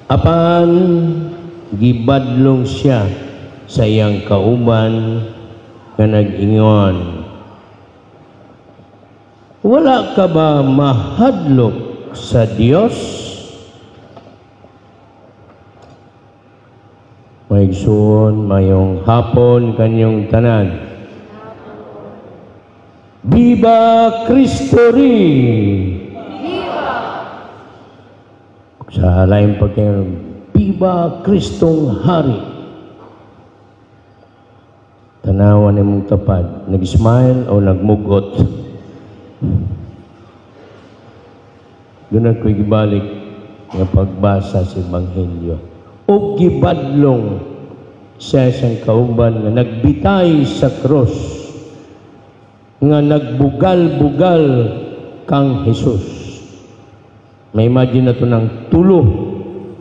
Apan gibadlong siya sa iyang kauban nga nag-ingon, "Wala ka ba mahadlok sa Dios?" Maigsoon, mayong hapon kanyong tanan. Viva Cristo Rey! Viva! Sa laing pagkayon, Viva Kristong Hari! Tanawan nimong tapad, nag-smile o nagmugot. Doon ako'y gibalik nga pagbasa sa Ebanghelyo. O gibadlong sa isang kauban nga nagbitay sa krus, nga nagbugal-bugal kang Jesus. May imagine na ito ng tulo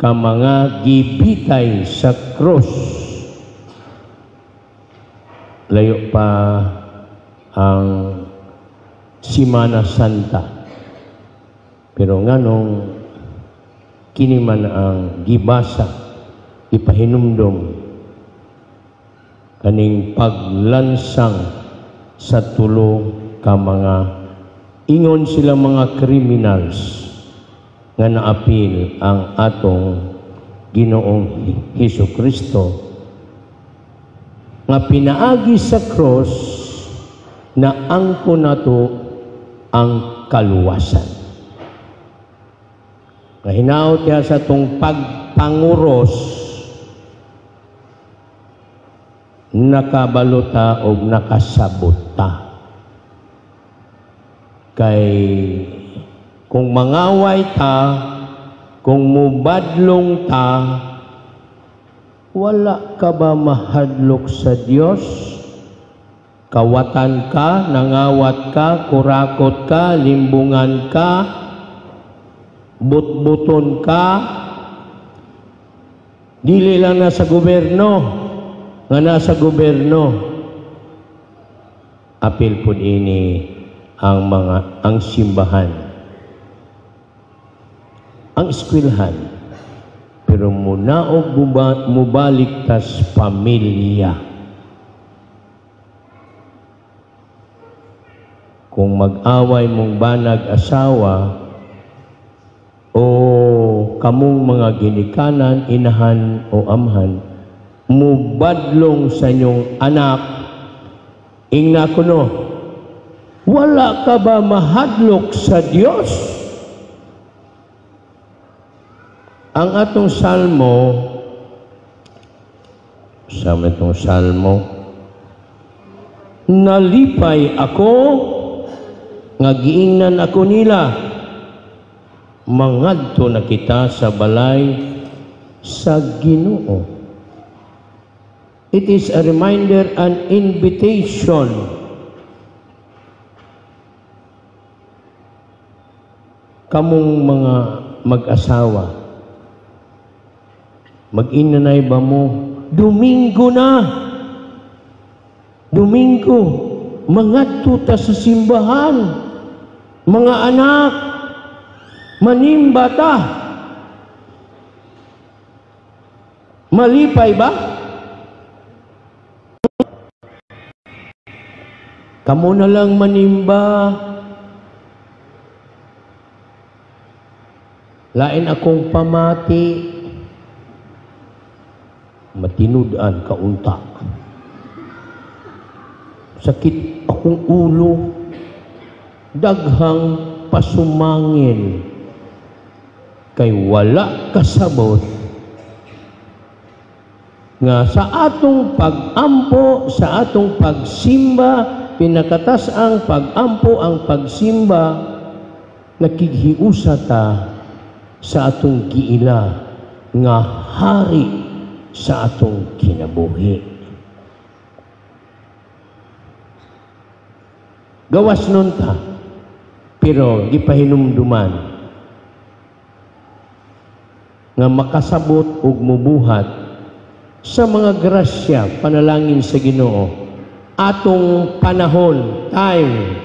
ka mga gibitay sa krus. Layo pa ang Simana Santa. Pero nganong kini man ang gibasa, ipahinumdom kaning paglansang sa tulo ka mga ingon sila mga criminals nga naapil ang atong Ginoong Hesus Kristo nga pinaagi sa cross na angko nato ang kaluwasan. Kahinaot ya sa atong pagpanguros, nakabalota o nakasabot ta. Kay kung mangaway ta, kung mubadlong ta, wala ka ba mahadlok sa Dios? Kawatan ka, nangawat ka, kurakot ka, limbungan ka, butbuton ka, dili lang nasa gobyerno, nga nasa gobyerno. Apil pud ini ang mga ang simbahan, ang eskwelahan, pero munaog mubalik tas pamilya. Kung mag-away mong banag asawa o kamong mga ginikanan, inahan o amhan, mubadlong sa inyong anak, ingna kuno, wala ka ba mahadlok sa Dios? Ang atong salmo, sa itong salmo, nalipay ako, nga giingnan ako nila, mangadto na kita sa balay sa Ginoo. It is a reminder and invitation. Kamong mga mag-asawa, mag-inanay ba mo? Domingo na! Domingo, mangadto ta sa simbahan. Mga anak, manimba ta. Malipay ba? Kamu na lang manimba. Lain akong pamati. Matinud-an kaunta. Sakit akong ulo. Daghang pasumangin. Kay wala kasabot nga sa atong pag-ampo, sa atong pagsimba, pinakatas ang pag-ampo, ang pagsimba, nakighiusa ta sa atong giila nga hari sa atong kinabuhi. Gawas nun ta, pero gipahinumduman nga makasabot ug mubuhat sa mga grasya panalangin sa Ginoo. Atong panahon, time.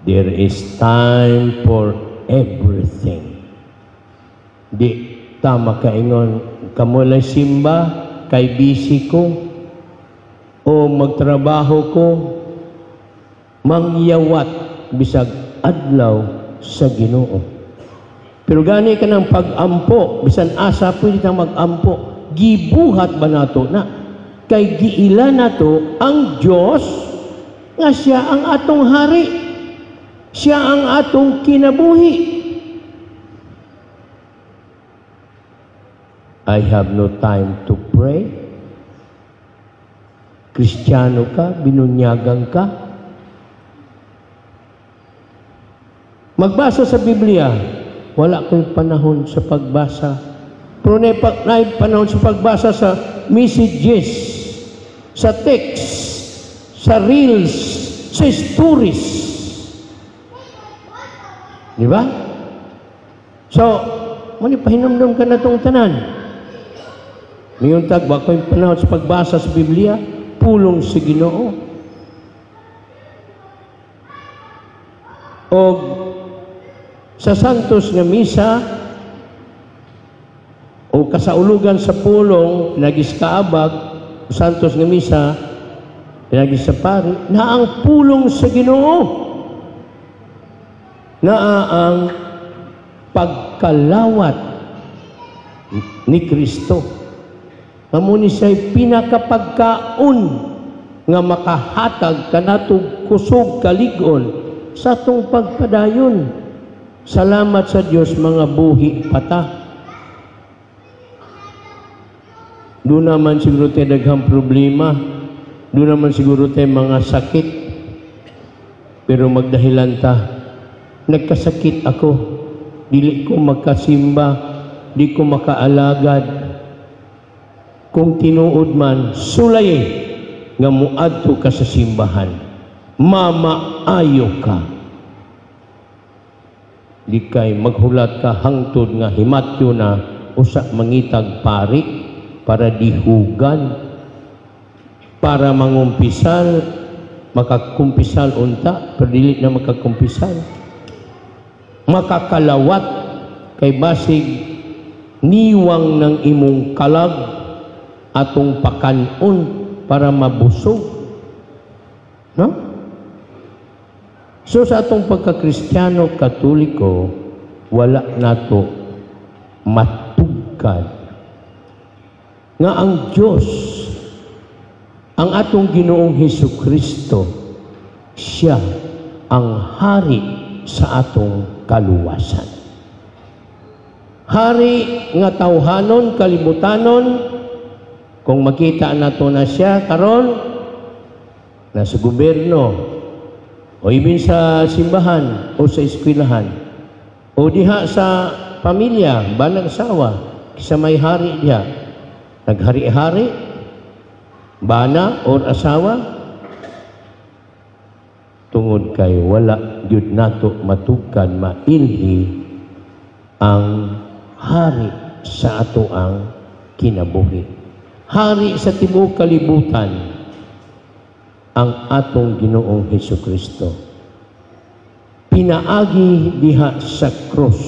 There is time for everything. Di tama kaingon kamo lang simba kay busy ko o magtrabaho ko, mangyawat bisag adlaw sa Ginoo. Pero gani ka ng pag-ampo, bisan asa pwede kang mag-ampo, gibuhat ba nato na? Kay giila nato ang Dios nga siya ang atong hari. Siya ang atong kinabuhi. I have no time to pray. Kristiyano ka, binunyagan ka. Magbasa sa Biblia, wala ko'y panahon sa pagbasa. Pero naay panahon sa pagbasa sa messages, sa text, sa reels, sa stories. Di ba? So, muna pahinumdum ka na itong tanan. Mayuntag, wa ko'y panahon sa pagbasa sa Biblia, pulong sa Ginoo. O sa Santos nga Misa o kasaulugan sa pulong nagiskaabag, Santos nga Misa pinagis sa pari, na ang pulong sa Ginoo, naa ang pagkalawat ni Kristo. Amo ni siya'y pinakapagkaon nga makahatag kanatog kusog kalig-on sa atong pagpadayon. Salamat sa Dios mga buhi pata. Doon naman siguro tayo daghang problema. Doon naman siguro tayo mga sakit. Pero magdahilan ta, nagkasakit ako, dili ko magkasimba, di ko makaalagad. Kung tinuod man, sulay nga muadto ka sa simbahan, mamaayo ka. Di kay maghulat ka hangtod nga himatyo na usa mangitag pari para dihugan, para mangumpisal, makakumpisal unta, pero dili na makakumpisal, makakalawat kay basig niwang ng imong kalag atong pakanon para mabusog. No? So sa atong pagkakristyano Katoliko, wala nato matugkad nga ang Diyos, ang atong Ginoong Hesus Kristo, siya ang hari sa atong kaluwasan. Hari nga tawhanon, kalibutanon. Kung makita nato na siya karon nasa gobyerno o ibin sa simbahan o sa eskwelahan o diha sa pamilya, banag asawa, kisa may hari diha, naghari-hari, bana or asawa, tungod kay wala gyud nato matugkan mailhi ang hari sa ato ang kinabuhi. Hari sa tibuok kalibutan ang atong Ginoong Hesus Kristo. Pinaagi diha sa krus,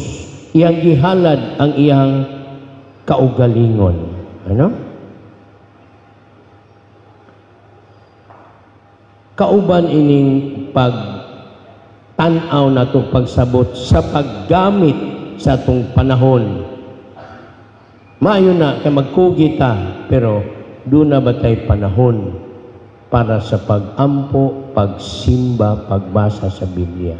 iyang gihalad ang iyang kaugalingon. Ano? Kauban ining pagtan-aw nato, pagsabot sa paggamit sa atong panahon. Maayo na kay magkugi ta, pero doon na ba tayo panahon para sa pag-ampo, pagsimba, pagbasa sa Biblia?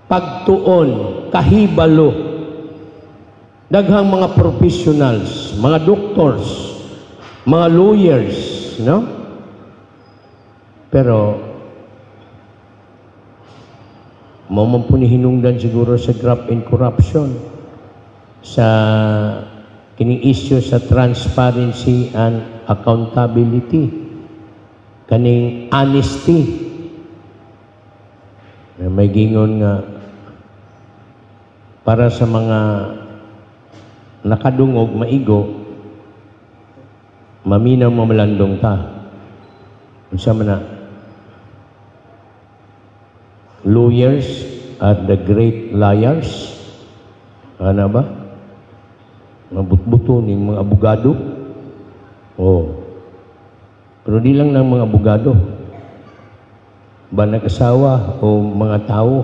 Pagtuon, kahibalo. Daghang mga professionals, mga doctors, mga lawyers, no? Pero mao man po ni hinungdan siguro sa graft and corruption, sa kining issue sa transparency and accountability, kaning honesty. May gingon nga para sa mga nakadungog maigo, maminaw mamalandong ta. Unsa man na? Lawyers are the great liars. Ano ba? Mga butbuto ni mga abogado. Oh. Pero di lang ng mga abogado. Ba nag-asawa o mga tao,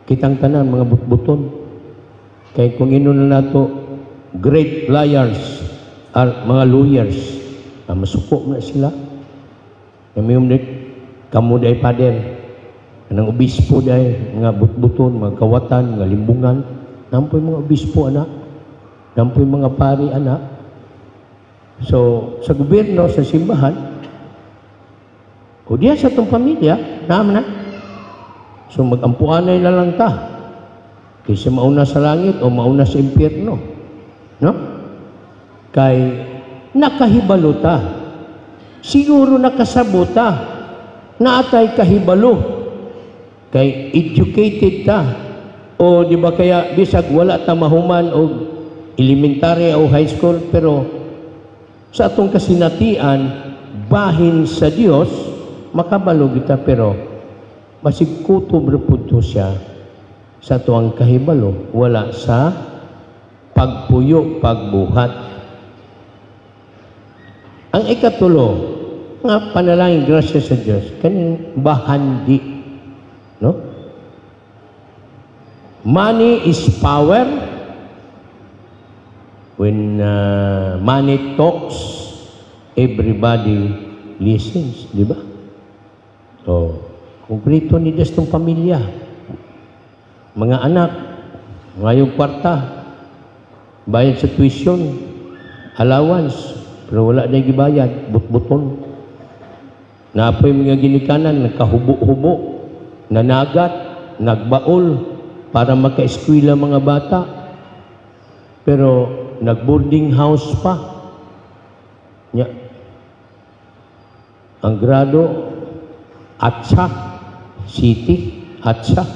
kitang tanan mga butbuton. Kay kung ino na nato, great liars are mga lawyers. Ah, masuko na sila. Kami yung kamo day, Father. Anang obispo day, mga butbuton, mga kawatan, mga limbungan. Nampoy mga obispo, anak. Nampoy mga pari, anak. So, sa gobyerno, sa simbahan, o diya sa itong pamilya, naman na. So, mag-ampuanay na lang ta. Kaysa mauna sa langit o mauna sa impyerno. No? Kay nakahibalo ta. Siguro nakasabot ta. Naatay kahibalo. Kay educated ta. O di ba kaya bisag wala ta mahuman og elementary o high school, pero sa atong kasinatian bahin sa Dios makabalo kita, pero basig kutob ra pud to siya sa atuang kahibalo, wala sa pagpuyo, pagbuhat. Ang ikatulo nga panalangin, grasya sa Dios, kaning bahandi, no? Money is power. When money talks, everybody listens, di ba? So, kumpleto ni Diyos tong pamilya. Mga anak, ngayong kwarta, bayad sa tuition, allowance, pero wala na gibayad, butbuton. Napoy mga ginikanan, nagkahubo-hubo, nanagat, nagbaol, para maka-eskwela mga bata. Pero nag-boarding house pa. Nya. Ang grado, Atsa, City, Atsa.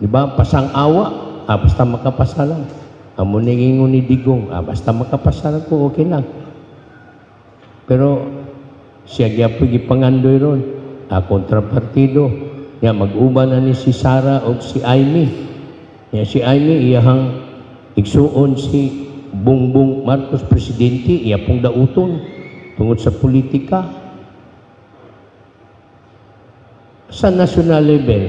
Di ba? Pasang awa, ah, basta makapasa lang. Amo ni ingon ni Digong, ah, basta makapasa lang ko, okay lang. Pero siya gyapon gipangandoy ron, ah, kontrapartido. Nya mag-uban na ni si Sara o si Amy. Nya si Amy iyahang igsuon si Bongbong Marcos presidente, iya pong dauton tungod sa politika. Sa national level,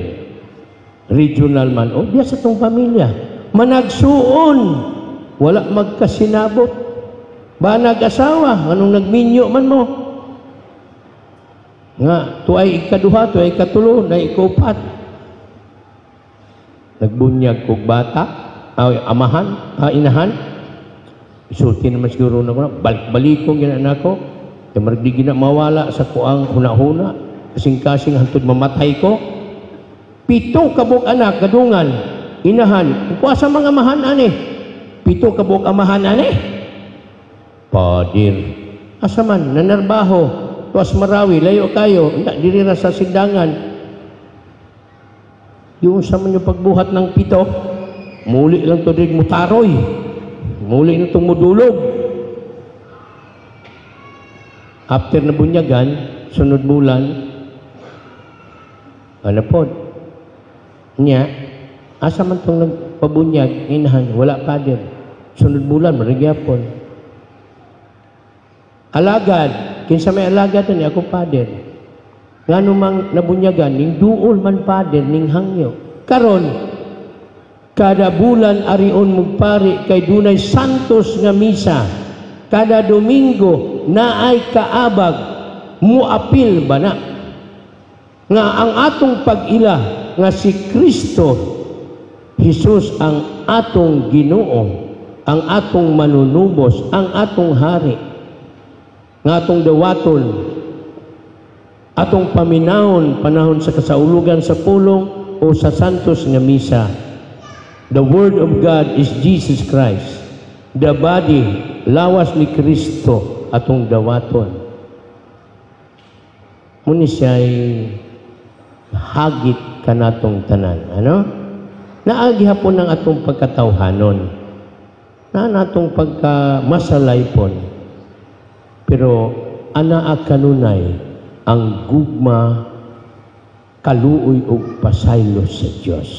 regional man, o diya sa tong pamilya, managsuon, wala magkasinabot. Ba nag-asawa, anong nagminyo man mo? Nga, tuay ikaduha, tuay ikatulo, na ikupat. Nagbunyag kog bata, ay, amahan, ah, inahan. Isulti naman siguro na ko, balik-balikong gina nako. Kaya marag di gina mawala sa kuang huna-huna. Kasing-kasing hantod mamatay ko. 7 kabuk anak, gadungan, inahan. Kuha sa mga amahan, ani. 7 kabuk amahan, ani. Padir. Asa man, nanarbaho. Tuas Marawi, layo kayo. Hindi, diri ra sa sindangan. Yung sa man yung pagbuhat ng 7, muli lang to diri mutaroy. Muli na itong mudulog. After na bunyagan, sunod bulan, ano po, niya, asa man itong nagpabunyag, inahan, wala pa din. Sunod bulan, marigyapon. Alagad, kinsa may alagad ni ako pader. Ngano mang nabunyagan, ning duol man pader, ning hangyo. Karon, kada bulan arion mugpari kay dunay santos nga misa. Kada Domingo naay kaabag, muapil ba na? Nga ang atong pag-ila nga si Kristo Jesus ang atong Ginoo, ang atong manunubos, ang atong hari, nga atong dawaton, atong paminahon panahon sa kasaulugan sa pulong o sa santos nga misa. The Word of God is Jesus Christ. The body, lawas ni Kristo, atong dawaton. Muni siya'y hagit kanatong tanan. Ano? Naagi hapon ng atong pagkatawhanon. Na natong pagkamasalaypon. Pero anaa kanunay ang gugma, kaluoy ug pasaylo sa Dios.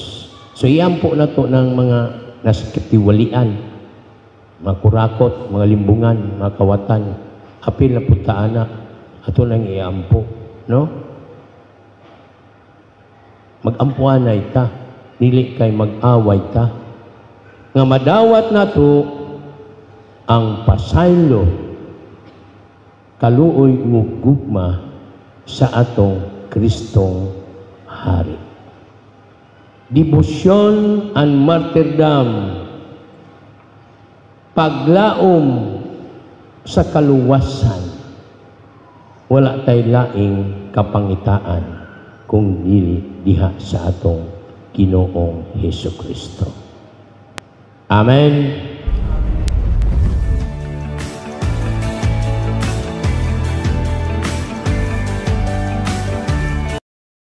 So iyampo na to ng mga nasa katiwalian, mga kurakot, mga limbungan, mga kawatan. Apil na pud ta ana, ato nang iampo, no? Mag-ampuanay ta, dili kay mag-away ta. Nga madawat nato ang pasaylo, kaluoy ug gugma sa atong Kristong Hari. Devotion and martyrdom, paglaom sa kaluwasan, wala tay laing kapangitaan kung dili diha sa atong Ginoong Hesus Kristo. Amen.